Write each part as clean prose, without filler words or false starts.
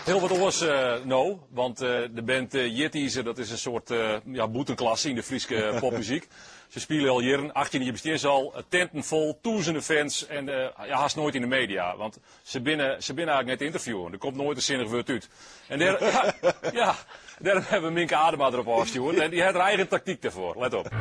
Hiel wat oars no, want de band Jitiizer dat is in soart ja, bûtenklasse yn de Fryske popmuzyk. Se spylje al jierren, 18 jier bestean se al, tinten fol, tûzenen fans en ja, hast noait yn de media. Want se binne, se binne eigentlik net te ynterviewen, der komt noait in sinnich wurd út. En dêr, ja, ja, dêrom hawwe we Minke Adema derop ôfstjoerd en dy hat har eigen taktyk dêrfoar. Let op.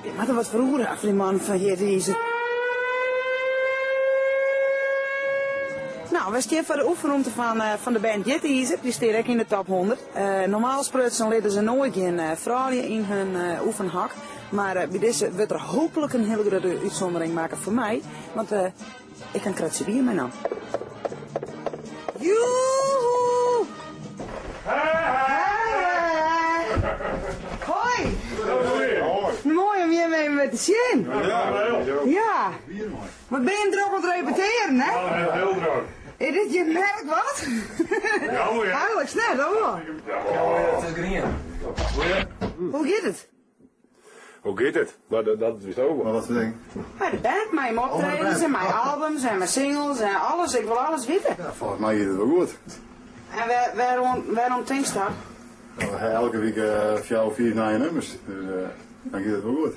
Je moatte wat feroare achter dy mannen fan Jitiizer. No, wy stean foar de oefenrûmte fan, fan de band Jitiizer. Dy steat ek yn de top 100. Normaal sprutsen litte se noait gjin froulju yn hun oefenhok. Mar by dizze wurdt der hooplik in hiele grutte útsûndering makke foar my, want ik ha in kratsje bier meinaam. Joehoe! Hoi! Moai om jimme even wer te sjen. Ja. Wat binne jim drok oan it repetearen, hè? Ja, hiel drok. Is dit jim merk wat? Eigentlik net, of wol? Ja, it is grien. Hoe giet it? Hoe giet it? No, dat, dat wist ook wel. Wat foar ding? Mei de band, mei jim optredens en mei albums en mei singles en alles. Ik wol alles witte. Ja, folgens my giet it wol goed. En wêr, wêroan, wêrom tinkst dat? No, we ha elke wike fjouwer, fiif nije nummers, dus dan giet it wol goed.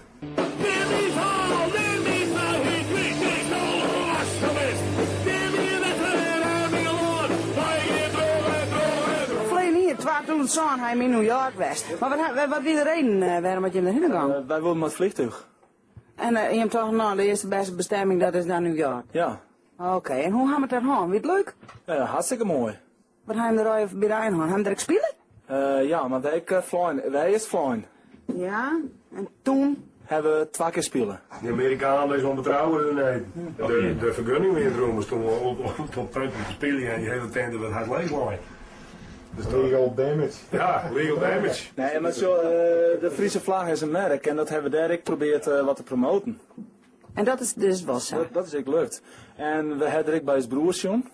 Ferline jier, 2007, ha jim yn New York west. Mar wat, wat wie de reden wêrom dat jim derhinne gongen? Wy woenen mei it fleantúch. En jim tochten, no, de earste bêste bestemming, dat is dan New York? Ja. Oké, en hoe ha jim it dêr hân? Wie it leuk? Hartstikke moai. Wat ha jim der allegear by de ein hân? Ha jim der ek spile? Ja, mar wy ek flein. Wy earst flein. Ja, en toen? Hawwe we twa kear spile. De Amerikanen is onbetrouwbaar nee. De, de fergunning wie derom stond op, op, op punt om te spyljen en die hele tinte werd hard leeglein. Dus legal damage. Ja, legal damage. Nee, mar sjoch, de Friese vlag is in merk en dat hawwe we dêr ek probearre wat te promoten. En dat is dus wol sa? Dat is ek lukt. En we hawwe der ek by ús broers sjoen.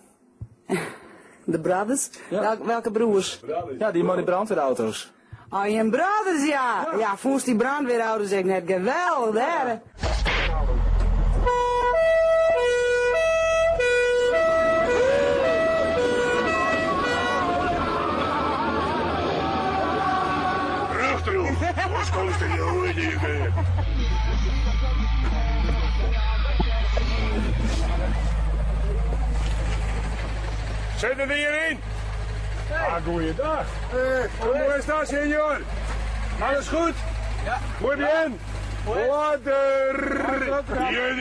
De brothers? Ja. Welke broers? Ja, dy mei dy brandweerauto's. Oh, jim brothers, ja! Ja, fûnst dy brandweerauto's ek net geweldich dêr? Rjochterop, oars komst der noait mear. Sit er hjiryn? Ah, goeiedag. Hoe is dat, senor? Alles goed? Ja. Muy bien. Water. Hier,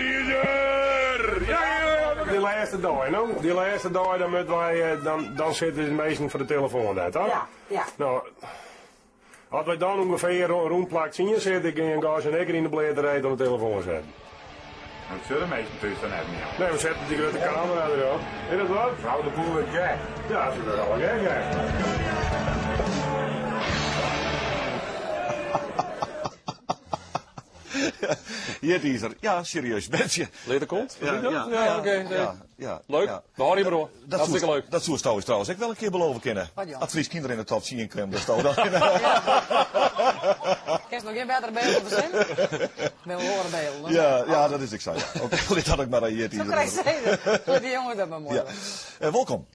Ja, ja, Die lêste dei, no? Die lêste dei, dan moatte wy, eh, dan, dan sitte de minsken foar de telefoan dêr, toch? Ja, ja. No, as wy dan ûngefear rûn plak tsien sitte, gean Gast en ik er yn de bleate reet oan de telefoan setten. Dat sjogge de minsken thús dan net mear. Nee, we setten dy grutte kamera derop. Is dat wat? Frou de boel wurdt gek. Ja, se wurde alle gek, hè. Jitiizer, ja, serieus bandsje. Letter komt? Ja, ja, ja, oké. nee. Ja, ja, Leuk, ja. we hâlde je mar oan. Dat Hartstikke soest, leuk. dat soest trouwens trouwens ek wol in kear belove kinne. Wat dan? As Frysk Hynder yn de top tsien komt, datsto dan. Kinst noch gjin bettere bylden fersinne? Binne wol oare bylden. Ja, ja, dat is ek sa. Ja. Oké, lit dat ek mar in Zo Jitiizer krijg wurde. je Lit die jongen dat mar moai. Ja. Wolkom.